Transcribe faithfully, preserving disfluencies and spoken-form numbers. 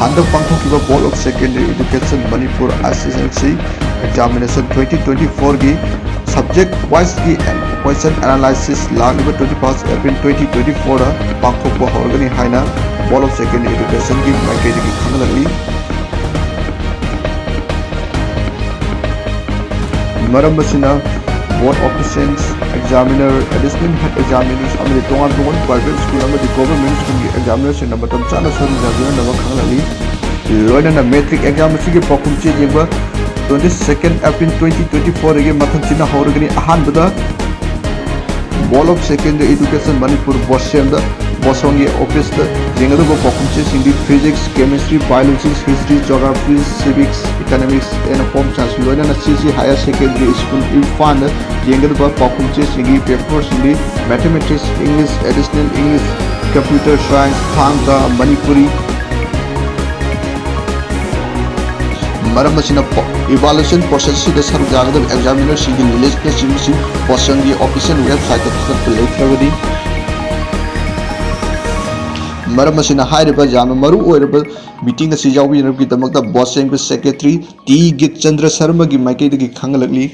ꯍꯟꯗꯛ ꯄꯥꯡꯊꯣꯛꯈꯤꯕ Board of Secondary Education Manipur S S L C Examination twenty twenty-four ꯒꯤ subject wise ꯀꯤ question analysis ꯂꯥꯛꯂꯤꯕ twenty-first April twenty twenty-four ꯗ ꯄꯥꯡꯊꯣꯛꯄ ꯍꯧꯔꯒꯅꯤ ꯍꯥꯏꯅ Board of Secondary Education ꯒꯤ ꯃꯥꯏꯀꯩꯗꯒꯤ ꯈꯪꯍꯜꯂꯛꯂꯤ꯫ ꯃꯔꯝ ꯑꯁꯤꯅ Board Officials, Examiner, Additional Head Examiners ꯑꯃꯗꯤ ꯇꯣꯉꯥꯟ ꯇꯣꯉꯥꯟꯕ private school ꯑꯃꯗꯤ government school ꯒꯤ examiner ꯁꯤꯡꯅ ꯃꯇꯝ ꯆꯥꯅ ꯁꯔꯨꯛ ꯌꯥꯕꯤꯔꯝꯅꯕ ꯈꯪꯍꯜꯂꯤ꯫ ꯂꯣꯏꯅꯅ matric exam ꯑꯁꯤꯒꯤ ꯄꯥꯎꯈꯨꯝ ꯆꯦ ꯌꯦꯡꯕ twenty-second April twenty twenty-four ꯗꯒꯤ ꯃꯊꯪ ꯁꯤꯠꯅ ꯍꯧꯔꯒꯅꯤ꯫ ꯑꯍꯥꯟꯕꯗ Board of Secondary Education Manipur, BOSEM the, BOSEM ꯒꯤ office ꯇ ꯌꯦꯡꯒꯗꯕ ꯄꯥꯎꯈꯨꯝ ꯆꯦꯁꯤꯡꯗꯤ Physics, Chemistry, Biology, History, Geography, Civics, Economics and Home Science, ꯂꯣꯏꯅꯅ C C Higher Secondary School ꯏꯝꯐꯥꯜꯗ ꯌꯦꯡꯒꯗꯕ ꯄꯥꯎꯈꯨꯝ ꯆꯦꯁꯤꯡꯒꯤ paper ꯁꯤꯡꯗꯤ Mathematics, English, Additional English, Computer Science, ꯊꯥꯡ ꯇꯥ, ꯃꯅꯤꯄꯨꯔꯤ, ꯃꯔꯝ ꯑꯁꯤꯅ evaluation process ꯑꯁꯤꯗ ꯁꯔꯨꯛ ꯌꯥꯒꯗꯕ examiner ꯁꯤꯡꯒꯤ list ꯅꯆꯤꯡꯕꯁꯤꯡ BOSEM ꯒꯤ official website ꯇ ꯊꯥꯒꯠꯄ ꯂꯩꯈ꯭ꯔꯕꯅꯤ꯫ ꯃꯔꯝ ꯑꯁꯤꯅ ꯍꯥꯏꯔꯤꯕ ꯌꯥꯝꯅ ꯃꯔꯨ ꯑꯣꯏꯔꯕ meeting ꯑꯁꯤ ꯌꯥꯎꯕꯤꯅꯕꯒꯤꯗꯃꯛꯇ BOSEM ꯒꯤ secretary ꯇꯤ ꯒꯤꯠꯆꯟꯗ꯭ꯔ ꯁꯔꯃꯒꯤ ꯃꯥꯏꯀꯩꯗꯒꯤ ꯈꯪꯍꯜꯂꯛꯂꯤ꯫